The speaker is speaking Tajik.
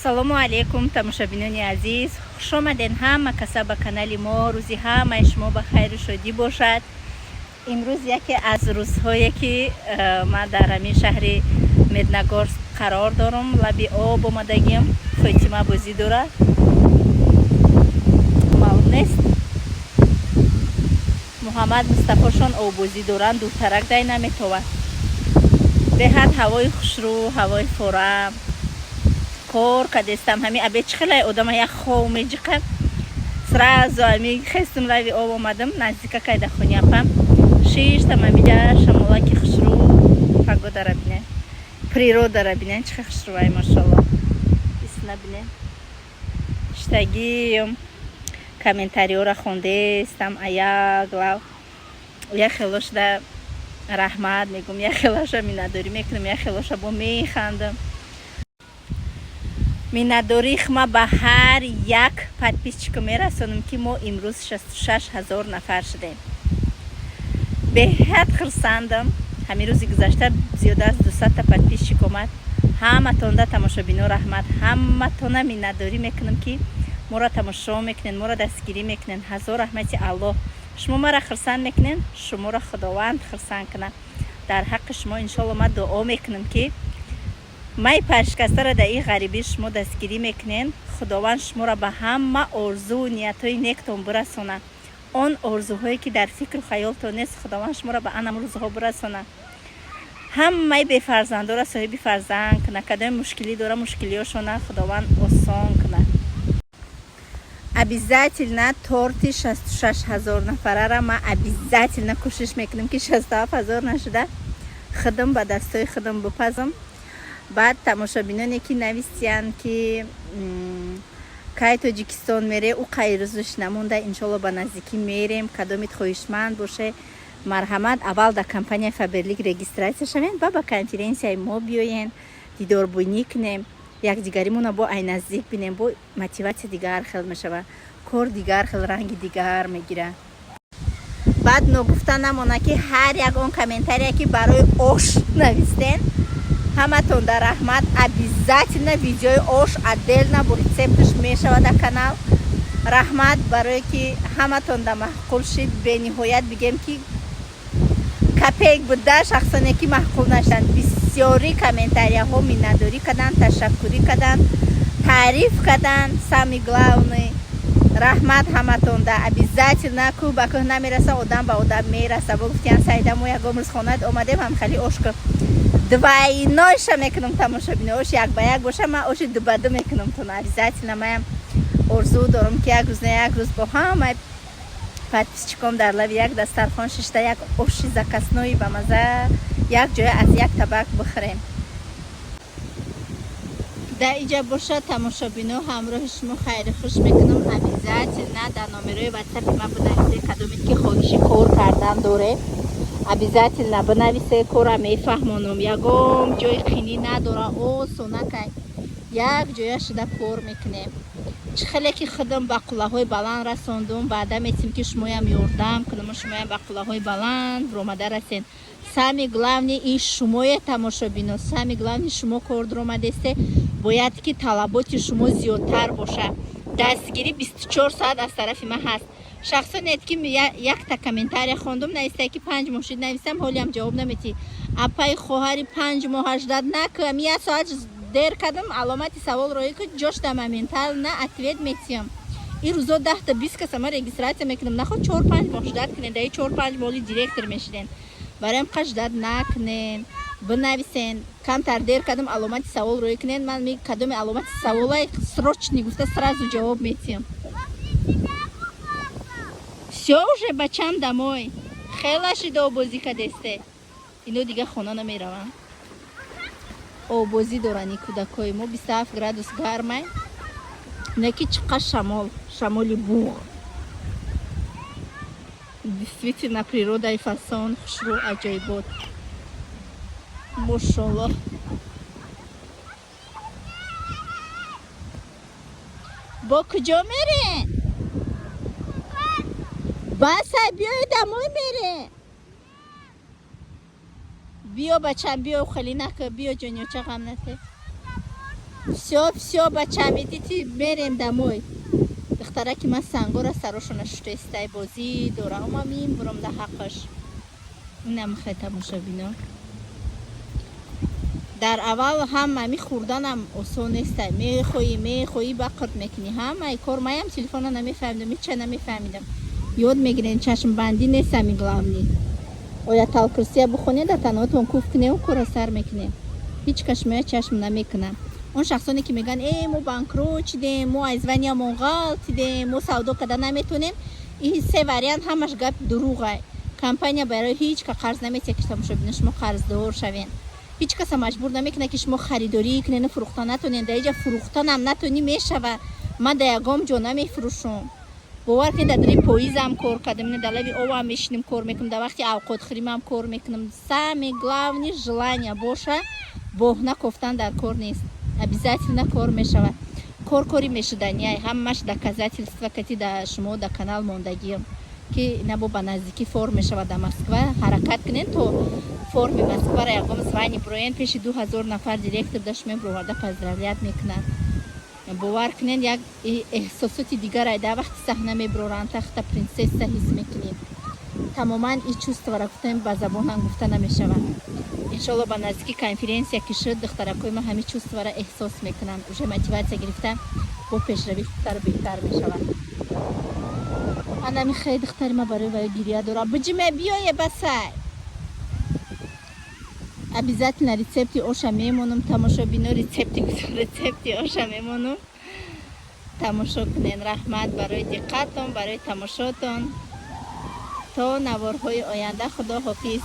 Ассалому алайкум, тамошобинони азиз, хушомаден ҳама каса ба канали мо. Рӯзи ҳамаи шумо ба хайру шодӣ бошад. Имрӯз яке аз рӯзҳое, ки ман дар ҳамин шаҳри Медногорск қарор дорам, лаби об омадагим. Фотима бозӣ дорад, маълум нест. Муҳаммад Мустафошон оббозӣ доранд, дуртарак дай наметовад. Беҳад ҳавои хушрӯ, ҳавои форам. Кор кадестам, ҳами обед чӣ хелай одама як хов меҷиқа. Сразу ами хестум, лави об омадам, наздика кайда хоняпам шиштам. Амиҷа шамолаки хушрӯ, погодара бинен, природара бинен, чӣ хел хушрӯай, машолло. Исна бинен, иштагиюм, комментариёра хондестам. Аяк лав як хело шуда раҳмат мегум, як хелоша миннатдорӣ мекунам, як хелоша бо механдам. Миннатдорих ма ба ҳар як подписчику мерасонам, ки мо имрӯз 66 000 нафар шудем. Беҳад хурсандам. Ҳамин рӯзи гузашта зиёда аз 200-та подписчик омад. Ҳаматонда, тамошобино, раҳмат. Ҳаматона миннатдорӣ мекунам, ки моро тамошо мекунед, моро дастгирӣ мекунед. Ҳазор раҳмати Аллоҳ. Шумо маро хурсанд мекунед, шуморо Худованд хурсанд кунад. Дар ҳаққи шумо, иншолло, ман дуо мекунам, ки май паршикастаро дар ин ғарибӣ шумо дастгирӣ мекунед, Худованд шуморо ба ҳама орзуву ниятҳои нектон бирасонад. Он орзуҳое, ки дар фикру хаёлтон нест, Худованд шуморо ба анам рӯзҳо бирасонад. Ҳамаи бефарзандора соҳиби фарзанд кунад. Кадоми мушкилӣ дора, мушкилиҳошона Худованд осон кунад. Обязательно торти 66 000 нафарара ман обязательно кӯшиш мекунам, ки 67 000 нашуда, худам ба дастҳои худам бипазам. Баъд тамошобиноне, ки навистиянд, ки кай Тоҷикистон мере, ӯ қайрӯзш намонда, иншолло, ба наздикӣ мерем. Кадомит хоҳишманд боше, марҳамат, аввал дар компанияи Фаберлик регистрация шавем ва ба конференсияи мо биёен, дидорбинӣ кунем, якдигаримона бо ай наздик бинем, бо мотиватсия дигар хел мешавад, кор дигар хел ранги дигар мегирад. Баъд ногуфта намона, ки ҳар як он комментария, ки барои ош навистен, ҳаматон дар раҳмат. Обязательно видеои ош отдельно бо рецепташ мешавад дар канал. Раҳмат, барое ки ҳаматон да маъқул шид. Бениҳоят, бигем, ки копейка буда шахсоне, ки маъқул нашуданд. Бисёри комментарияҳо миннатдорӣ карданд, ташаккурӣ карданд, таъриф карданд. Самый главный, раҳмат ҳаматонда. Обязательно, кӯҳ ба кӯҳ намераса, одам ба одам мераса. Бо гуфтиян: «Саида, мо ягон рӯз хонаат омадем, ҳам хали ош ку». Двойнойша мекунам, тамошобино. Ош як ба як боша, ман оши ду ба ду мекунам тон. Обязательно маям орзу дорам, ки як рӯз на як рӯз бо ҳамаи подписчиком дар лави як дастархон шишта, як оши заказной ба маза як ҷоя аз як табак бихӯрем. Дар иҷа боша, тамошобино, ҳамроҳи шумо хайри хуш мекунам. Обязательно дар номерои ватсапи ман бинависе. Кадомед, ки хоҳиши кор кардан доре, обязательно бинависе, кора мефаҳмонам. Ягон ҷои қинӣ надора, осонакай, як ҷоя шуда кор мекунем. Чӣ хеле ки худам ба қуллаҳои баланд расондум, ваъда метим, ки шумоям ёрдам кунам, шумоям ба қуллаҳои баланд ромада расен. Самый главный ин шумое, тамошобино, самый главный шумо кор дуромадесте, бояд ки талаботи шумо зиёдтар бошад. Дастгирӣ 24 соат аз тарафи ман ҳаст. Шахсоне, ки якта комментария хондум, навистае, ки 5 моҳ шуд нависам, ҳолиам ҷавоб наметӣ. Апаи, хоҳари, 5 моҳ ждать накам, як соат дер кардам, аломати савол роӣ ку, ҷошта моментально ответ метиҳам. Ин рӯзо 10-та 20 каса ман регистрация мекунам. Наход 4-5 моҳ ждать кунед, даи 4-5 моҳ директор мешиден. Бароям қа ждать накунен, бинависен. Камтар дер кардам, аломати савол роӣ кунен, ман кадоми аломати саволай срочный гуфта, сразу ҷавоб метиҳам. Всё уже, бачам, домой. Хела шида обозӣ кадесте. Ино дига хона намераванд, обозӣ доранд и кӯдакҳои мо. 27 градус гармай, не ки чӣ қа шамол, шамоли буғ. Действительно, природаи фасон, хушрӯ, аҷоибот, мошоллоҳ. Бо куҷо мерен? Басай, биёй, домой мерен. Биё, бачам, биё, хеле нака, биё, ҷонёча, ғам нате. Всё, всё, бачам, идите, мерем домой. Духтараки ман сангора сарошона шуштаистай, бозӣ дора. Омам ин буром да ҳаққаш. Инам хай, тамошобино. Дар аввал ҳам ами хӯрданам осон нестай. Мехоҳӣ, мехоҳӣ, ба қирт мекунӣ. Ҳамаи кор маям телефона намефаҳмидам, ҳеча намефаҳмидам. Ёд мегирен, чашмбандӣ нест ами главный. Ояталкурсия бихонед, танотон куф кунем, кора сар мекунем. Ҳеҷ кас шумоя чашм намекунад. Он шахсоне ки мегӯянд: «Э, мо банкрот шидем, мо аз звания мон ғалтидем, мо савдо карда наметонем», ин се вариант ҳамаш гап дурӯғай. Компания барои ҳеҷ ка қарз наметиҳад, ки, тамошобино, шумо қарздор шавен. Ҳеҷ каса маҷбур намекунад, ки шумо харидорӣ кунену фурӯхта натонед. Дар иҷа фурӯхтанам натонӣ, мешава. Ман дар ягон ҷо намефурӯшум. Бовар кунед, дар дари поизам кор кардам, дар лаби овам мешинем, кор мекунам, дар вақти авқотхӯримам кор мекунам. Самое главное, желание боша, боҳна кофтан дар кор нест, обязательно кор мешавад. Кор кори мешуданиай, ҳамаш доказательства кати да шумо да канал мондагиам, ки набо ба наздикӣ форум мешавад дар Москва. Ҳаракат кунед, то форуми Москвара ягон звани буроен, пеши 2000 нафар директор да шумо бироварда поздравлять мекунад. Бовар кунед, як эҳсосоти дигарай. Дар вақти саҳна мебироранд, тахта принсесса ҳис мекунем. Тамоман и чувство ра гуфтем, ба забонам гуфта намешавад. Иншолло, ба наздики конференсия ки шуд, духтаракҳои ма ҳамин чувство ра эҳсос мекунанд, уже мотиватсия гирифта, бо пешравӣ хубтару беҳтар мешавад. Анами хеле духтари ма барои ваё гирия дора. Биҷиме, биёе, басай. Обязательно рецепти оша мемонам, тамошобино, рецепти оша мемонам, тамошо кунен. Раҳмат барои диққатон, барои тамошотон. То наворҳои оянда, худо ҳофиз.